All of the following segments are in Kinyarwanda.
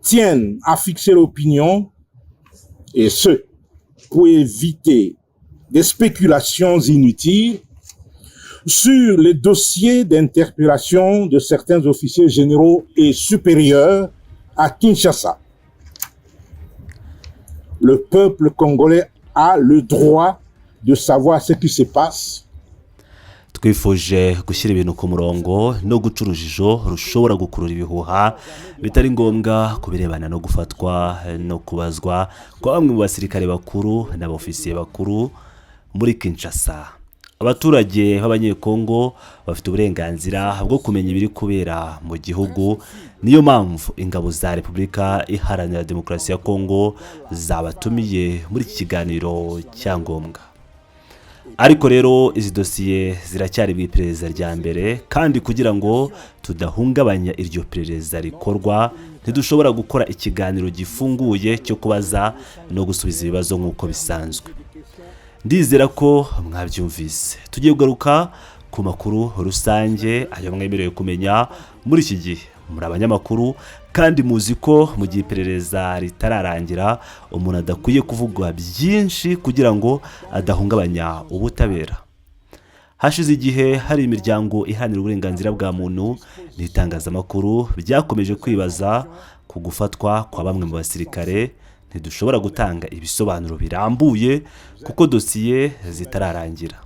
Tiennent à fixer l'opinion, et ce, pour éviter des spéculations inutiles sur les dossiers d'interpellation de certains officiers généraux et supérieurs à Kinshasa. Le peuple congolais a le droit de savoir ce qui se passe. Twifuje gushyira ibintu ku murongo no guca urujijo rushobora gukurura ibihuha bitari ngombwa ku birebana no gufatwa no kubazwa kwa bamwe mu basirikare bakuru n'abofisiye bakuru muri Kinshasa. Abaturage b'Abanyekongo bafite uburenganzira bwo kumenya ibiri kubera mu gihugu. Niyo mpamvu ingabo za Repubulika Iharanira Demokarasi ya Kongo zabatumiye muri iki kiganiro cyangombwa. Ariko rero izi dosiye ziracyari mu iperereza rya mbere, kandi kugira ngo tudahungabanya iryo perereza rikorwa, ntidushobora gukora ikiganiro gifunguye cyo kubaza no gusubiza ibibazo nk'uko bisanzwe. Ndizera ko mwabyumvise. Tugiye kugaruka ku makuru rusange, ayo mwemerewe kumenya muri iki gihe. Muri abanyamakuru kandi muzi ko mu gihe iperereza ritararangira umuntu adakwiye kuvuga byinshi kugira ngo adahungabanya ubutabera. Hashize igihe hari imiryango iharanira uburenganzira bwa muntu n'itangazamakuru byakomeje kwibaza ku gufatwa kwa bamwe mu basirikare. Ntidushobora gutanga ibisobanuro birambuye kuko dosiye zitararangira.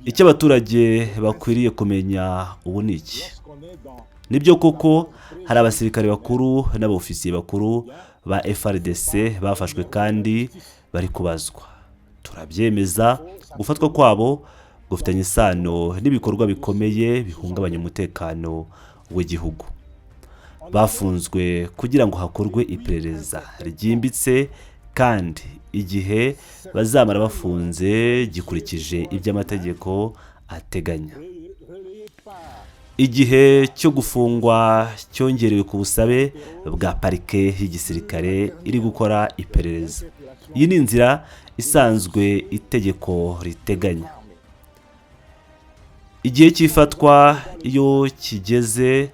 Icyo abaturage bakwiriye kumenya ubu ni iki: nibyo koko hari abasirikare bakuru n'abofisiye bakuru ba FARDC bafashwe kandi bari kubazwa. Turabyemeza, gufatwa kwabo gufitanye isano n'ibikorwa bikomeye bihungabanya umutekano w'igihugu. Bafunzwe kugira ngo hakorwe iperereza ryimbitse, kandi igihe bazamara bafunze gikurikije ibyo amategeko ateganya. Igihe cyo gufungwa cyongerewe ku busabe bwa parike y'igisirikare iri gukora iperereza. Iyi ni inzira isanzwe itegeko riteganya. Igihe cy'ifatwa iyo kigeze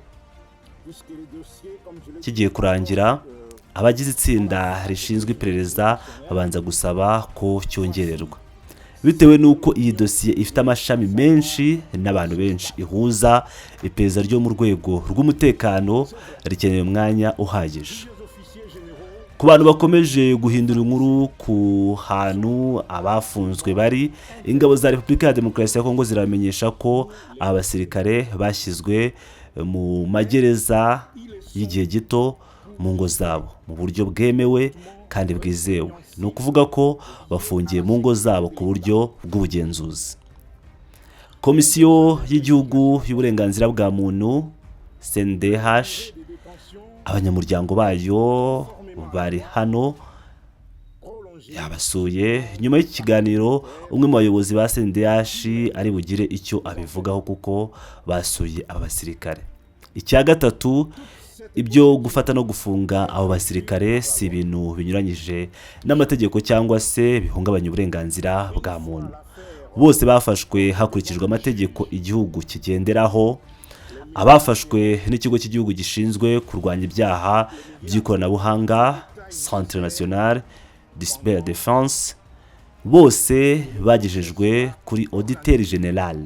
kigiye kurangira, abagize itsinda rishinzwe iperereza babanza gusaba ko cyongererwa. Bitewe n'uko iyi dosiye ifite amashami menshi n'abantu benshi ihuza, iperereza ryo mu rwego rw'umutekano rikeneye umwanya uhagije. Ku bantu bakomeje guhindura inkuru ku hantu abafunzwe bari, ingabo za Repubulika ya Demokarasi ya Kongo ziramenyesha ko aba basirikare bashyizwe mu magereza y'igihe gito mu ngo zabo mu buryo bwemewe kandi bwizewe. Ni ukuvuga ko bafungiye mu ngo zabo ku buryo bw'ubugenzuzi. Komisiyo y'Igihugu y'Uburenganzira bwa Muntu, CNDH, abanyamuryango bayo bari hano, yabasuye. Nyuma y'ikiganiro umwe mu bayobozi ba CNDH ari bugire icyo abivugaho kuko basuye aba basirikare. Icya gatatu, ibyo gufata no gufunga abo basirikare si ibintu binyuranyije n'amategeko cyangwa se bihungabanya uburenganzira bwa muntu. Bose bafashwe hakurikijwe amategeko igihugu kigenderaho. Abafashwe n'ikigo cy'igihugu gishinzwe kurwanya ibyaha by'ikoranabuhanga, Centre National de Cyber Defense, bose bagejejwe kuri Auditeur Général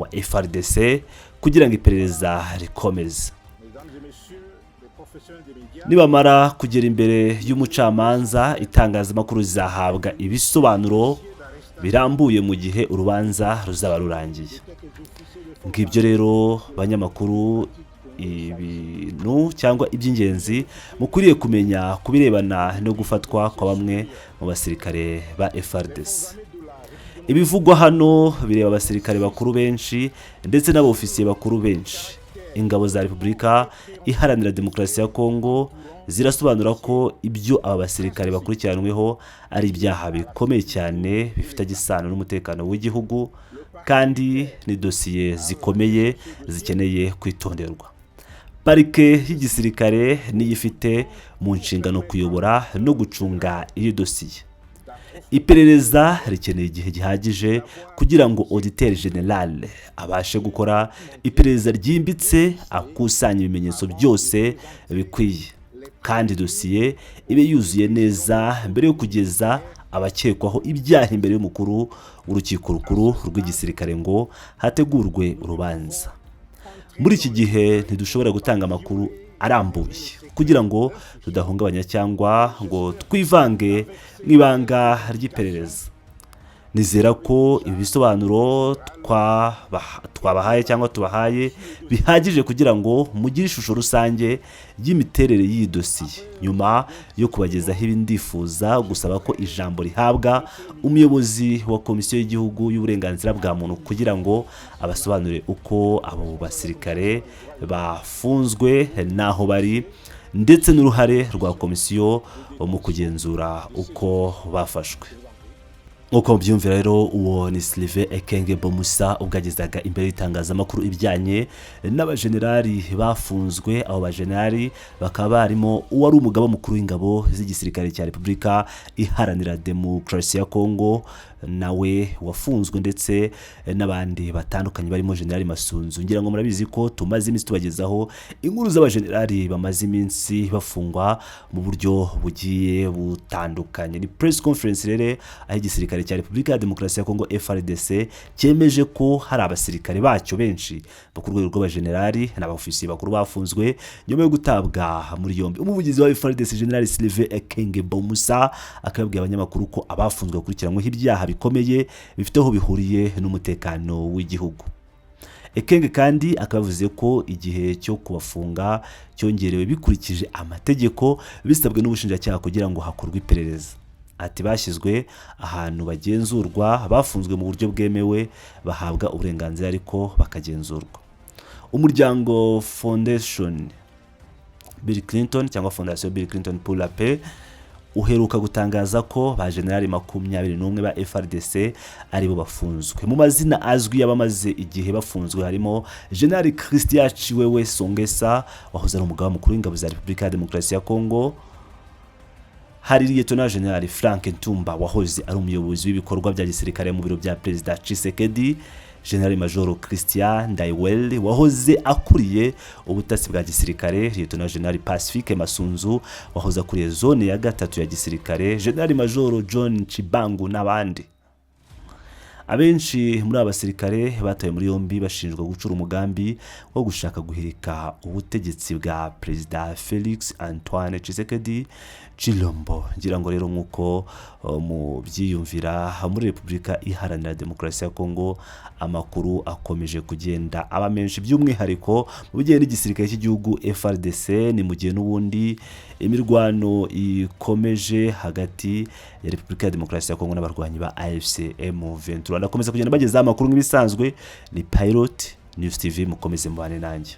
wa FARDC kugira ngo iperereza rikomeze. Nibamara kugera imbere y'umucamanza, itangazamakuru rizahabwa ibisobanuro birambuye mu gihe urubanza ruzaba rurangiye. Ngibyo rero banyamakuru, ibintu cyangwa iby'ingenzi mukwiriye kumenya ku birebana no gufatwa kwa bamwe mu basirikare ba FARDC. Ibivugwa hano bireba abasirikare bakuru benshi ndetse n'abofisiye bakuru benshi. Ingabo za Repubulika Iharanira Demokarasi ya Kongo zirasobanura ko ibyo aba basirikare bakurikiranweho ari ibyaha bikomeye cyane bifitanye isano n'umutekano w'igihugu, kandi ni dosiye zikomeye zikeneye kwitonderwa. Parike y'igisirikare niyo ifite mu nshingano kuyobora no gucunga iyi dosiye. Iperereza rikeneye igihe gihagije kugira ngo Auditeur Général abashe gukora iperereza ryimbitse, akusanya ibimenyetso byose bikwiye, kandi dosiye ibe yuzuye neza mbere yo kugeza abakekwaho ibyaha imbere y'umukuru w'urukiko rukuru rw'igisirikare ngo hategurwe urubanza. Muri iki gihe ntidushobora gutanga amakuru arambuye kugira ngo tudahungabanya cyangwa ngo twivange mu ibanga ry'iperereza. Nizera ko ibi bisobanuro twabahaye cyangwa tubahaye bihagije kugira ngo mugire ishusho rusange y'imiterere y'iyi dosiye. Nyuma yo kubagezaho ibi, ndifuza gusaba ko ijambo rihabwa umuyobozi wa Komisiyo y'Igihugu y'Uburenganzira bwa Muntu kugira ngo abasobanurire uko abo basirikare bafunzwe n'aho bari, ndetse n'uruhare rwa komisiyo mu kugenzura uko bafashwe. Nk'uko mubyumvira rero, uwo ni Sylvain Ekenge Bomusa ubwo agezaga imbere y'itangazamakuru ibijyanye n'abajenerali bafunzwe. Abo bajenerali bakaba barimo uwari umugaba mukuru w'ingabo z'igisirikare cya Repubulika Iharanira Demokarasi ya Kongo nawe wafunzwe, ndetse n'abandi batandukanye barimo Generali Masunzu. Ngira ngo murabizi ko tumaze iminsi tubagezaho inkuru z'abajenerali bamaze iminsi bafungwa mu buryo bugiye butandukanye. Ni press conference rero aho igisirikare cya Repubulika ya Demokarasi ya Kongo, FARDC, cyemeje ko hari abasirikare bacyo benshi bo ku rwego rw'abajenerali n'abofisiye bakuru bafunzwe nyuma yo gutabwa muri yombi. Umuvugizi wa FARDC, General Sylvain Ekenge Bomusa, akababwiye abanyamakuru ko abafunzwe bakurikiranyweho ibyaha bikomeye bifite aho bihuriye n'umutekano w'igihugu. Ekenge kandi akaba yavuze ko igihe cyo kubafunga cyongerewe bikurikije amategeko, bisabwe n'ubushinjacyaha kugira ngo hakorwe iperereza. Ati: "Bashyizwe ahantu bagenzurwa, bafunzwe mu buryo bwemewe, bahabwa uburenganzira ariko bakagenzurwa." Umuryango Foundation Bill Clinton cyangwa Fondation Bill Clinton pour la Paix uheruka gutangaza ko ba generali 21 ba FARDC aribo bafunzwe. Mu mazina azwi y'abamaze igihe bafunzwe harimo General Christian Chiwewe Songesa wahoze ari umugaba mukuru w'ingabo za Repubulika ya Demokarasi ya Kongo, hari Lieutenant General Frank Ntumba wahoze ari umuyobozi w'ibikorwa bya gisirikare mu biro bya Perezida Tshisekedi, General Major Christian Ndaywel wahoze akuriye ubutasi bwa gisirikare, Lieutenant General Pacifique Masunzu wahoze akuriye zone ya gatatu ya gisirikare, General Major John Chibangu n'abandi. Abenshi muri aba basirikare batawe muri yombi bashinjwa gucura umugambi wo gushaka guhirika ubutegetsi bwa Perezida Felix Antoine Tshisekedi Chilombo. Ngira ngo rero nk'uko mubyiyumvira, muri Repubulika Iharanira Demokarasi ya Kongo amakuru akomeje kugenda aba menshi, by'umwihariko mu bijyanye n'igisirikare cy'igihugu FARDC. Ni mu gihe n'ubundi imirwano ikomeje hagati ya Repubulika ya Demokarasi ya Kongo n'abarwanyi ba AFC M23. Ndakomeza kugenda bagezaho amakuru nk'ibisanzwe. Ni Pilot News TV, mukomeze mubane nanjye.